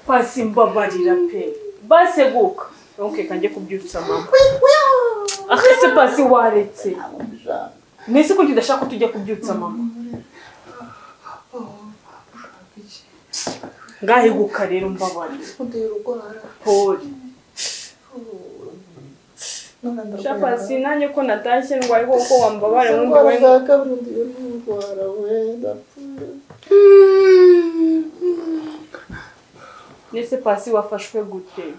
Pasi mbabarira pe. Baseguka. Okay, kanjye kubyutsa mama. Akese Pasi waretse. Nese ko ndashaka ko tujya kubyutsa mama. Ngaheguka rero mbabarira. Pole. Shapasi nanjye ko natashye ndwaye koko wambabare wundi we. Nese Pasi wafashwe gute?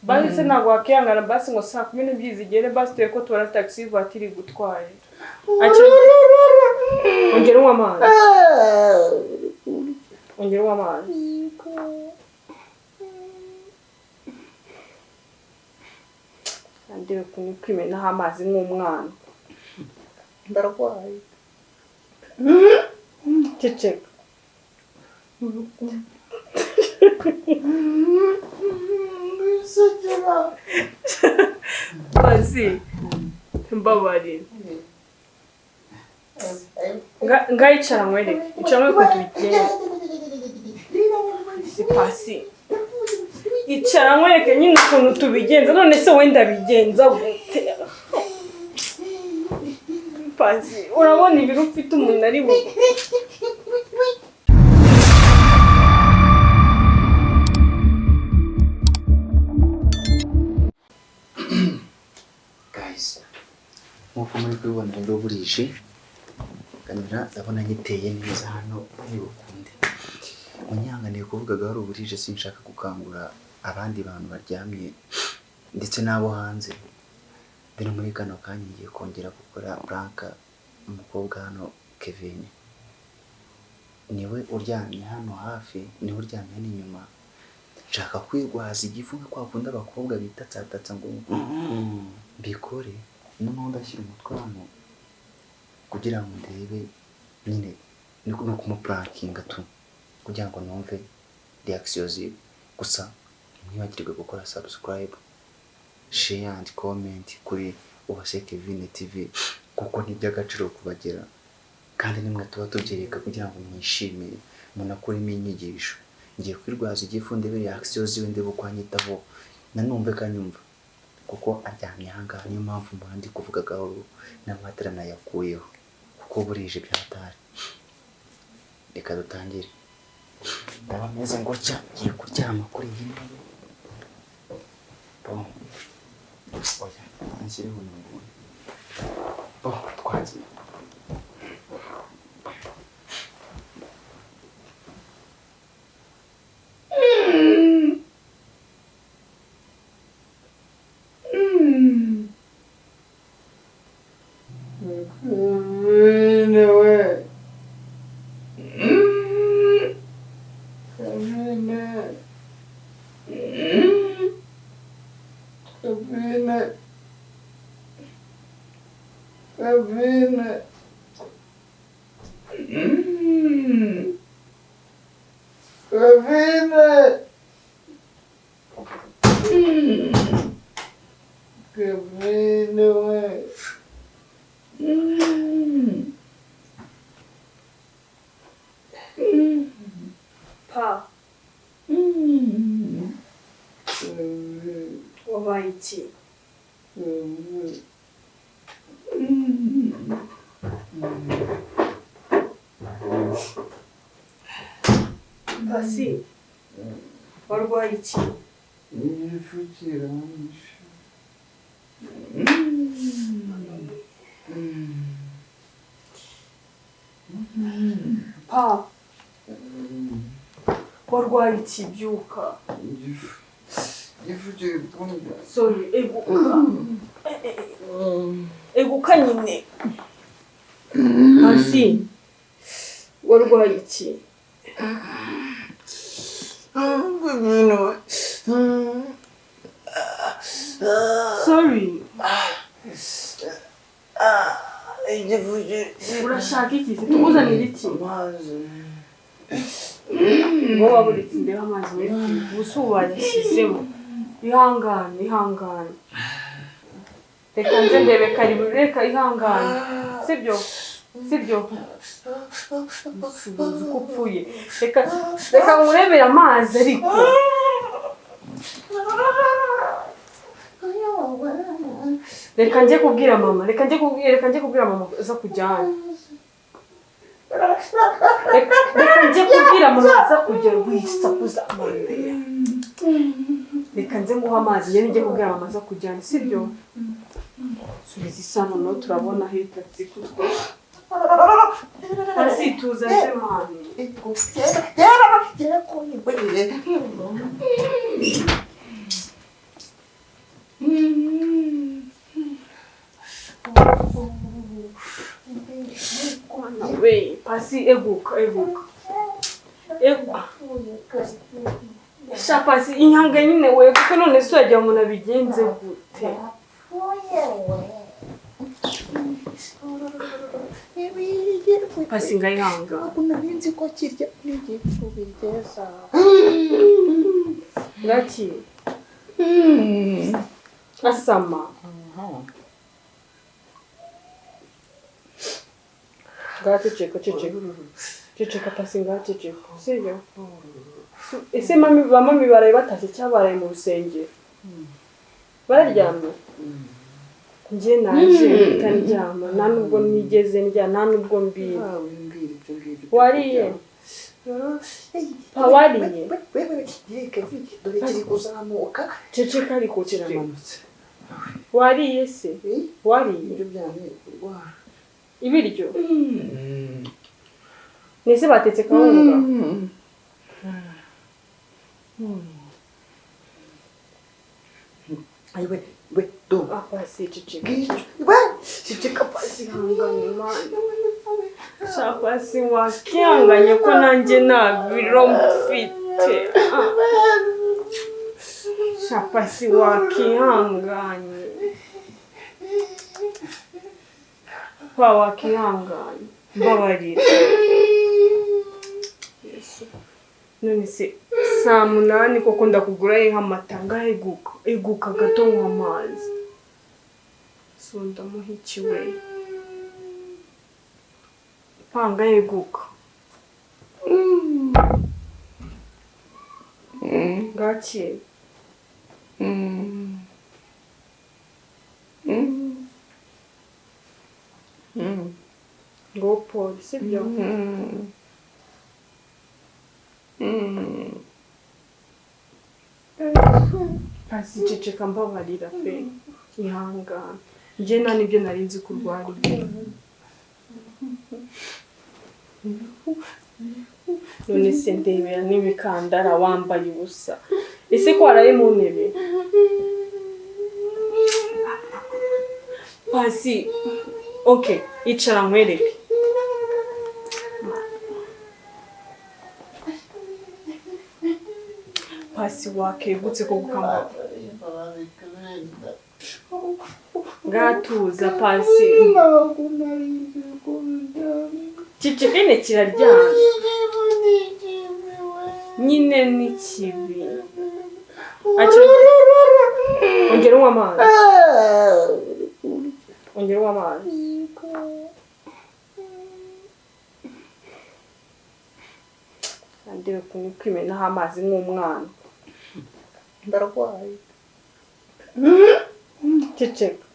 Basi se ntabwo wakihangana basi ngo saa 12 zigere basi tuye ko tubona taxi voiture igutwaye. Ongera unywa amazi. Ongera unywa amazi. Andebe kwimenaho amazi nk'umwana. Ndarwaye. Ceceka. Pasi mbabarira. Ngayicara nkwereke. Icara nkwereke ukuntu bigenda. Si Pasi. Icara nkwereke nyine ukuntu tubigenza. None se wenda bigenza gute? Pasi, urabona ibiro ufite umuntu ari bu. Guys, nkuko muri kubibona rero burije kamera ndabona nyiteye neza hano muri bukunde. Munyanganiye kuvuga gahoro burije sinshaka gukangura abandi bantu baryamye ndetse n'abo hanze. Rero muri kano kanya ngiye kongera gukora prank umukobwa hano Kevin. Niwe uryamye hano hafi, niwe uryamye hano inyuma. Nshaka kwirwaza igifu nka kwa kundi abakobwa bitatsatatsa ngo mbikore. Noneho ndashyira umutwe hano kugira ngo ndebe nyine no kumuprankinga tu kugira ngo numve reaction ziwe. Gusa ntimwibagirwe gukora subscribe, share and comment kuri Uwase Kevin TV kuko ni iby'agaciro kubagera kandi nimwe tuba tubyereka kugira ngo mwishimire munakuremo inyigisho. Ngiye kwirwaza igifu ndebe reaction ziwe ndebe uko anyitaho nanumve kanyumva kuko aryamye ahangaha, niyo mpamvu mbona ndi kuvuga gahoro n'amatara nayakuyeho kuko burije byatari. Reka dutangire. Ndaba meze ngutya ngiye kuryama kuri iyi ntebe. Bon. Oya, nshyireho n'inguni. Bon, twagiye. Pa. Wabaye iki? Pasi, warwaye iki? Igifu kiranyishe. Pa, warwaye iki? Byuka. Igifu kiri kundya. Sorry, eguka. Eguka nyine. Pasi, warwaye iki? Sorry. Urashaka iki? Tukuzanira iki? Ngo waburitse ndeba amazi muri firigo. Ubu wayashyizemo. Ihangane, ihangane. Reka nze ndebe karibu, reka ihangane. Sibyo? Sibyo? Uzi ko upfuye. Reka reka nkurebere amazi ariko. Reka njye kubwira mama, reka njye kubwira mama aza kujyana. Reka njye kubwira mama aza kujya wisakuza amabere. Reka nze nguha amazi, njye kubwira mama aza kujyana, sibyo? Subiza isano no turabona hita tsikutwe. Pasi tuza nze mani. We, pasi eguka eguka. Eguka. Sha pasi ihanga nyine we kuko none se yagira umuntu abigenze gute? Pasi ngayihanga. Nzi ko kirya n'igifu bigeza. Ngaki. Asama. Ceceka ceceka. Ceceka pasi ngaceceka. Sibyo? Ese mami ba mami baraye batashye cyangwa baraye mu rusengero? Bararyamye? Njye naje ntaryama nta nubwo nigeze ndya nta nubwo mbira. Wariye? Pa wariye? Dore kiri kuzamuka. Ceceka ariko kiramanutse. Wariye se? Wariye? Ibiryo? Nese batetse kawunga? Ay we we do. Ah pasi ceceka. We ceceka pasi hanganye mani. Sha pasi wakihanganye ko nanjye nta biro mfite. Sha pasi wakihanganye. Pa wakihanganye. Mbabarira. Yesu. None se saa 8 koko ndakugura amata ngaheguka eguka gato nywa amazi. So ndamuhikiwe. Panga eguka. Ngaki. Ngo pole sibyo? Pasi ceceka mbabarira pe. Ihangane. Njye nta nibyo nari nzi ko urwariye. None se ndebera n'imikandara wambaye ubusa. Ese ko waraye mu ntebe? Pasi, okay, icara nkwereke. Pasi wakegutse ko gukamba. Ngatuza pasi. Cicikene kiraryana. Nyine ni kibi. Ongera unywa amazi. Ongera unywa amazi. Kandi kwimenaho amazi nk'umwana. Ndarwaye. Ceceka.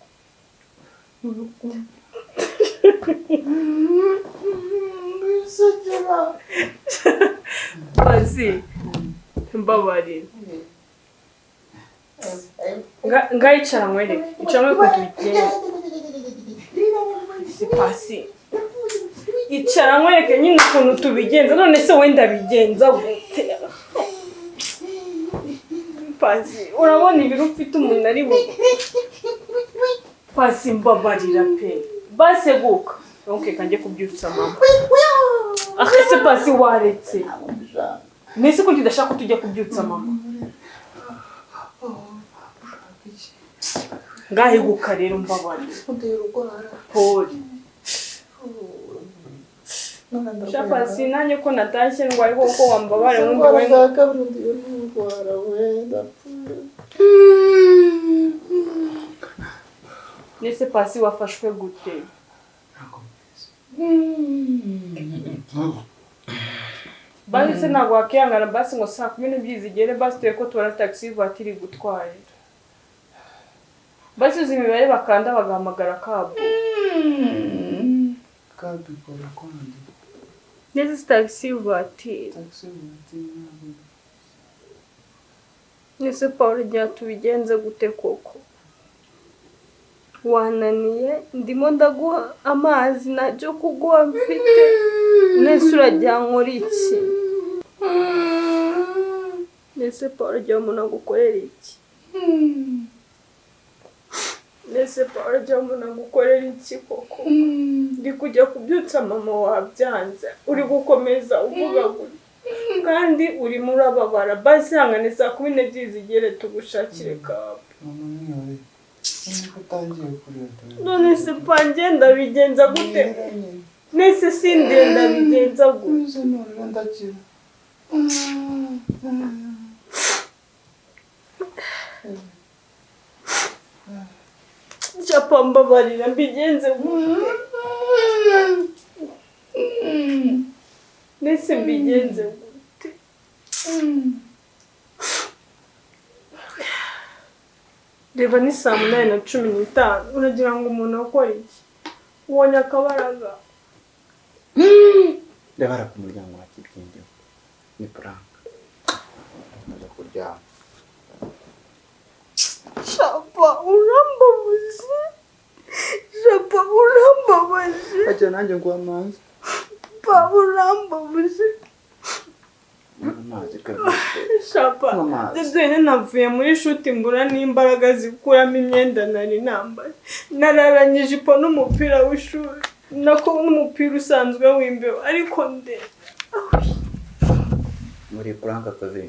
Pasi mbabarira. Ngayicara nkwereke. Icara nkwereke ukuntu tubigenza. Pasi. Icara nkwereke nyine ukuntu tubigenza. None se wenda bigenza gute? Pasi, urabona ibiro ufite umuntu ari bugu. Pasi mbabarira pe. Baseguka. Okay, kanjye kubyutsa mama. Ese pasi waretse? Nese ko udashaka ko tujya kubyutsa mama? Ngaheguka rero mbabarira. Pole. Sha pasi nanjye ko natashye ndwaye koko wambabare nkumbi we. Nese pasi wafashwe gute? Basi se ntabwo wakihangana basi ngo 12:00 zigere basi turebe ko tubona taxi voiture igutwaye. Basi uzi imibare bakanda bagahamagara kabu. Kabu ikora kwande. Nezi taxi voiture. Taxi voiture. Nese Paul igihe tubigenze gute koko? Wananiye ndimo ndaguha amazi nacyo kuguha mfite. Nese urajya nkora iki? Nese Paul igihe umuntu agukorera iki? Nese Paul igihe umuntu agukorera iki koko? Ndi kujya kubyutsa mama wabyanze uri gukomeza uvuga gutya kandi urimo urababara. Basi ihangane 12:00 zigere tugushakire kabu. None se pange ndabigenza gute? Nese sindenda bigenza gute? Chapa mbabarira mbigenze gute? Nese mbigenze gute? Reba ni 8:15 uragira ngo umuntu akora iki? Ubonye akabaraga. Ndabara ku muryango wa kibyimbye. Ni prank. Ndaza kuryama. Chapa urambabaje. Chapa urambabaje. Ajya nanjye ngo amazi. Pa urambabaje. Amazi kabisa. Chapa. Ndetse navuye muri shuti mbura n'imbaraga zikuramo imyenda nari nambaye. Nararanye ijipo n'umupira w'ishuri. Nako n'umupira usanzwe w'imbeho ariko nde. Muri prank akazi.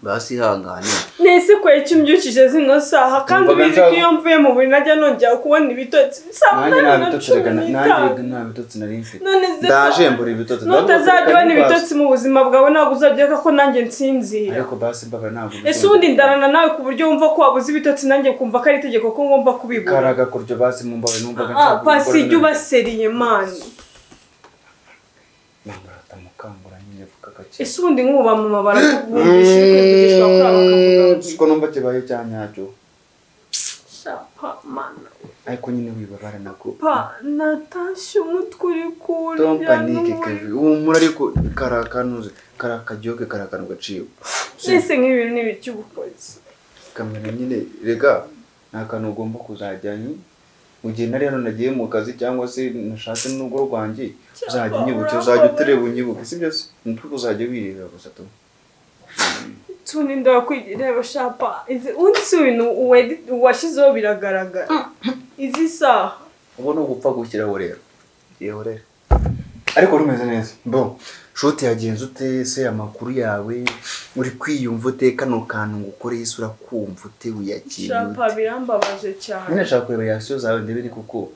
Basi ihangane. Nese ko ikimbyukije zino saha kandi ubizi ko iyo mvuye mu buriri najya nongera kubona ibitotsi. Nanjye nta bitotsi reka nanjye nta bitotsi nari mfite. Ndaje mbura ibitotsi. Nutazajya ubona ibitotsi mu buzima bwawe ntabwo uzajya ko nanjye nsinzira. Ariko basi mbabara ntabwo. Ese ubundi ndarana nawe ku buryo wumva ko wabuze ibitotsi nanjye kumva ko ari itegeko ko ngomba kubibura. Karaga kuryo basi mumbawe numvaga nshaka. Pasi jya ubaseriye mani. Ese ubundi nk'ubu mama barakubumvisha kwivugishwa kuri abakavuga ko numva kibaye cyanyacyo. Shapa mana. Ariko nyine wibabara nako. Pa natashye umutwe uri kurya. Don't panic Kevin. Humura ariko karakanuze karakajoke karakanu gaciye. Ese nk'ibintu ni ibiki ubukozi? Kamera nyine rega nta kantu ugomba kuzajya mu gihe nari hano nagiye mu kazi cyangwa se nashatse n'urugo rwanjye uzajya unyibuke uzajya utureba unyibuke si byose nitwe uzajya wireba gusa tu tuni ndakwireba shapa izi undi ibintu washizeho biragaragara izi saha ubu ni ugupfa gushyiraho rero yeho rero ariko rumeze neza bo shuti yagenze ute se amakuru yawe uri kwiyumva ute kano kantu ngukoreye isura kumva ute wiyakiriye shapa birambabaje cyane nyine nshaka kureba reaction zawe ndebe ni kuko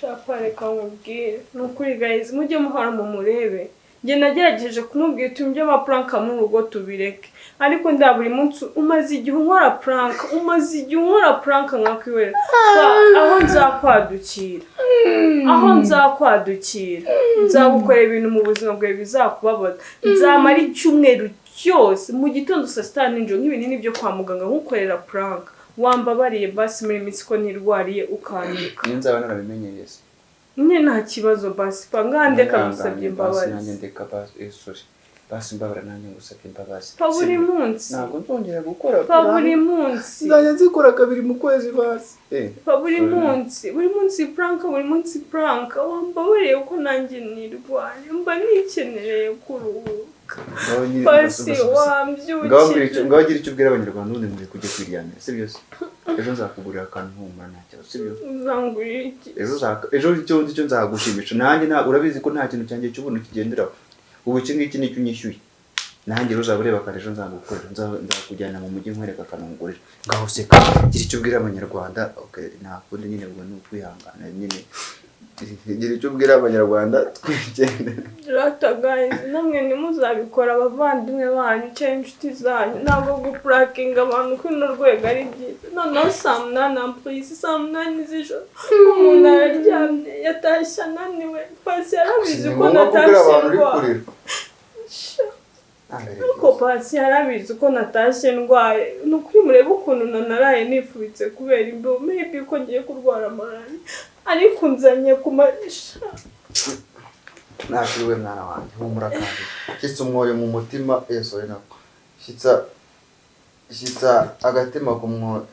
shapa reka nkubwire ni ukuri guys mujye muhora mu murebe njye nagerageje kumubwira uti ibyo prank mu rugo tubireke ariko nda buri munsi umaze igihe unkora prank umaze igihe unkora prank nkakwibera aho nzakwadukira aho nzakwadukira nzagukorera ibintu mu buzima bwawe bizakubabaza nzamara icyumweru cyose mu gitondo saa sita nijoro nk'ibinini byo kwa muganga nkukorera prank wambabariye basi muri minsi ko nirwariye ukandika niyo nzaba narabimenyereye se nyine nta kibazo basi pa ngandeka gusabye imbabazi nanjye ndeka basi sorry basi mbabara nanjye ngusabye imbabazi pa buri munsi ntabwo nzongera gukora pa buri munsi nzajya nzikora kabiri mu kwezi basi pa buri munsi prank buri munsi prank wambabariye ko nanjye nirwaye mba nikenereye kuruhuka basi wambyukije ngaho gira icyo ubwira abanyarwanda ubundi muri kujya kwiryamira si byose ejo nzakugurira akantu humura nta kibazo si byo uzangurira iki ejo icyo nzagushimisha nanjye urabizi ko nta kintu cyanjye cy'ubuntu kigenderaho ubu iki ngiki nicyo unyishyuye nanjye uzaba ureba kare ejo nzagukorera nzakujyana mu mujyi nkwereka akantu ngurira ngaho seka gira icyo ubwira abanyarwanda nta kundi nyine ubwo ni ukwihangana nyine Gira icyo ubwira Abanyarwanda twigendere. Rata guys, namwe ntimuzabikora abavandimwe banyu cyangwa inshuti zanyu. Ntabwo guprankinga abantu kuri runo rwego ari byiza. Noneho saa 8, ampurisi saa 8 z'ijoro, umuntu araryamye, yatashye ananiwe. Pasi yarabizi Ni ko ngombwa kubwira natashye abantu uri ndwaye. kurira. Sha. Ariko Pasi yarabizi ko natashye ndwaye. Ni ukuri murebe ukuntu nanaraye nifubitse kubera imbeho, maybe ko ngiye kurwara malariya, ariko nzanye ku marisha. Nakiriwe mwana wanjye, humura kandi shyitsa umwoyo mu mutima. Sorry, nako shyitsa agatima ku mwoyo.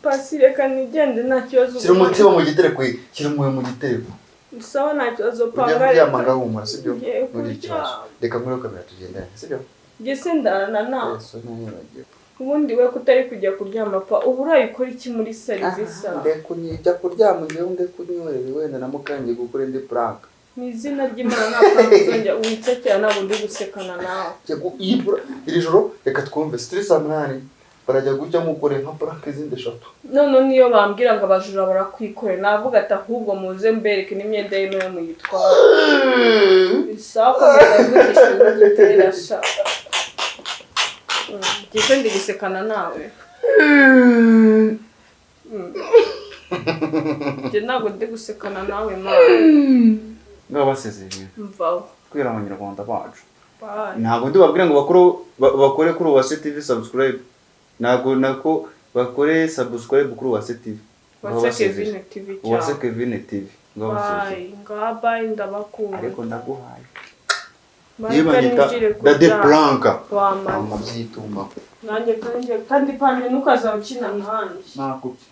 Pasi, reka nigende, nta kibazo. Shyira umutima mu gitereko, shyira umwoyo mu gitereko. Sawa, nta kibazo. Ujya Panga. kuryama ngahumura, sibyo? Ngiye Ntugire ikibazo. kuryama. Reka nkure kamera tugendane, sibyo? Njye sindarana nawe. Sorry, nanibagiwe. Ubundi we kutari kujya kuryama pa, ubu urayikora iki muri serivisi? Ndekunyijya kuryama ngewe, ndekunyorere wenda na mukangiye gukora indi prank. Mu izina ry'Imana, nta prank uzongera winsekera, ntabwo ndi gusekana nawe. Iri joro reka twumve sitiri saa 8 barajya gujya mukore nka prank izindi eshatu. None niyo bambwira ngo abajura barakwikorera, navuga ati ahubwo muze mbereke n'imyenda yemewe muyitwara. Bisaba ko mutavugisha n'igitera sha. Njye ndi gusekana nawe? Njye ntabwo ndi gusekana nawe, mana. Ngaho basezereye. Mvaho. Kubera Abanyarwanda bacu. Bye. Ntabwo ndibabwira ngo bakore kuri Uwase TV subscribe, ntabwo nako bakore subscribe kuri Uwase TV. Ngaho Wase basezereye. Kevin TV Uwase cyane. Kevin TV, ngaho basezereye. Bye, ngaha bye, ndabakunda. Ariko ndaguhaye. Bye, Yewe banyita ninjire Dade kuryama. Planka. Wamaze. Amabyitumba. Nanjye kandi pande ntukazawukina nanjye. Nakubye.